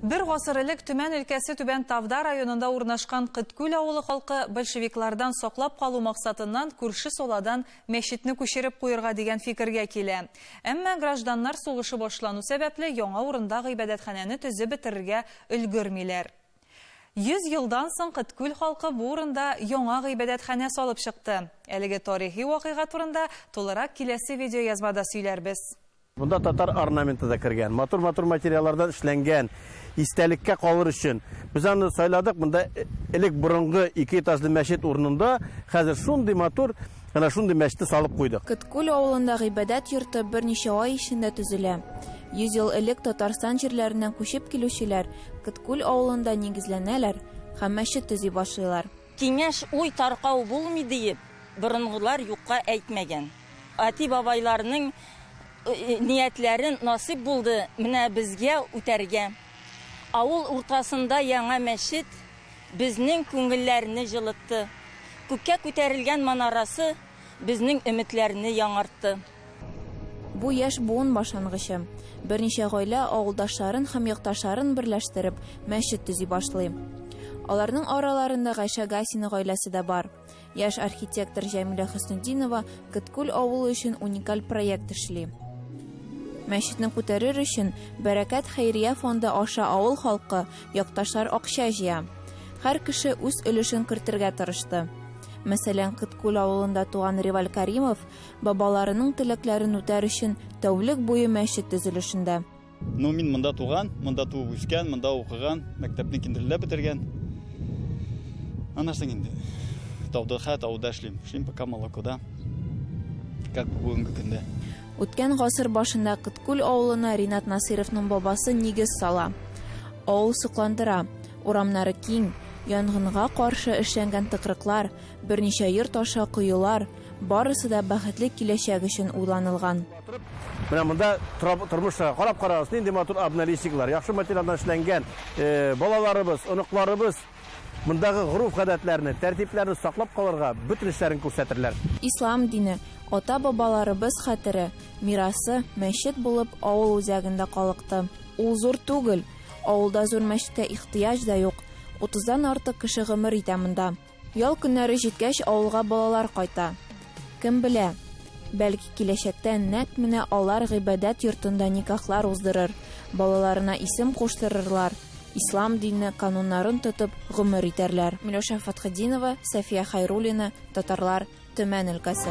Бер гасыр элек Төмән өлкәсе Түбән Тавда районында урнашкан Кыткүл авылы халкы большевиклардан саклап калу максатыннан күрше саладан мәчетне күчереп куерга дигән фикергә килә. Әмма гражданнар сугышы башлану сәбәпле яңа урында гыйбадәтханәне төзеп бетерергә өлгермиләр. 100 елдан соң Кыткүл халкы бу урында яңа гыйбадәтханә салып чыкты. Әлеге тарихи вакыйга турында тулырак киләсе видеоязмада сөйләрбез. Монда татар орнаменты да кергән. Матур-матур материаллардан эшләнгән, истәлеккә калыр өчен. Без аны сайладык. Монда элек борынгы ике этажлы мәчет урынында хәзер шундый матур, әнә шундый мәчетне салып куйдык. Кыткүл авылында гыйбадәт йорты берничә ай эчендә төзелә. 100 ел элек Татарстан җирләреннән күчеп килүчеләр Кыткүл авылында нигезләнәләр һәм мәчет төзи башлыйлар. Киңәш, уй таркау булмый диеп, борынгылар юкка әйтмәгән. Әти-бабайларның ниятләрен насыйп булды менә безгә үтәргә. Авыл уртасында яңа мәчет безнең күңелләрне җылытты. Күккә күтәрелгән манарасы безнең өметләрне яңартты. Бу яшь буын башлангычы. Берничә гаилә авылдашларын һәм якташларын берләштереп, мәчет төзи башлый. Аларның араларында Гайшә Гасина гаиләсе дә бар. Яшь архитектор Җәмилә Хөснетдинова Кыткүл авылы өчен уникаль проект эшли. Мәчетне күтәрер өчен Бәрәкәт хәйрия фонды аша авыл халкы, якташлар акча җыя. Һәр кеше үз өлешен кертергә тырышты. Мәсәлән, Кыткүл авылында туган Риваль Каримов бабаларының теләкләрен үтәр өчен тәүлек буе мәчет төзелешендә. Ну, мин монда туган, монда туып үскән, монда укыган, мәктәпне киндерләп бетергән. Аннан соң инде тауда, хә, тауда эшлим. Эшлим пока молокода. Как бүгенге көндә. Үткән гасыр башында Кыткүл авылына Ринат Насыйровның бабасы нигез сала. Авыл сокландыра. Урамнары киң, янгынга каршы эшләнгән тыкрыклар, берничә йорт аша коелар, барысы да бәхетле киләчәк өчен уйланылган. Менә монда тормыш чыга. Карап карагыз, нинди матур обналичниклар, яхшы материалдан эшләнгән. Балаларыбыз, оныкларыбыз мондагы гореф-гадәтләрне, тәртипләрне саклап калырга бөтен эшләрен күрсәтерләр. Ислам дине, ата-бабаларыбыз хәтере, мирасы, мәчет булып авыл үзәгендә калыкты. Ул зур түгел, авылда зур мәчеткә ихтыяҗ да юк, утыздан артык кеше гомер итә монда. Ял көннәре җиткәч, авылга балалар кайта. Кем белә, бәлки киләчәктә нәкъ менә алар гыйбадәт йортында никахлар уздырыр, балаларына исем куштырырлар, ислам дине кануннарын тотып гомер итәрләр. Миләүшә Фәтхетдинова, Сәфия Хәйруллина, Татарлар, Төмән өлкәсе.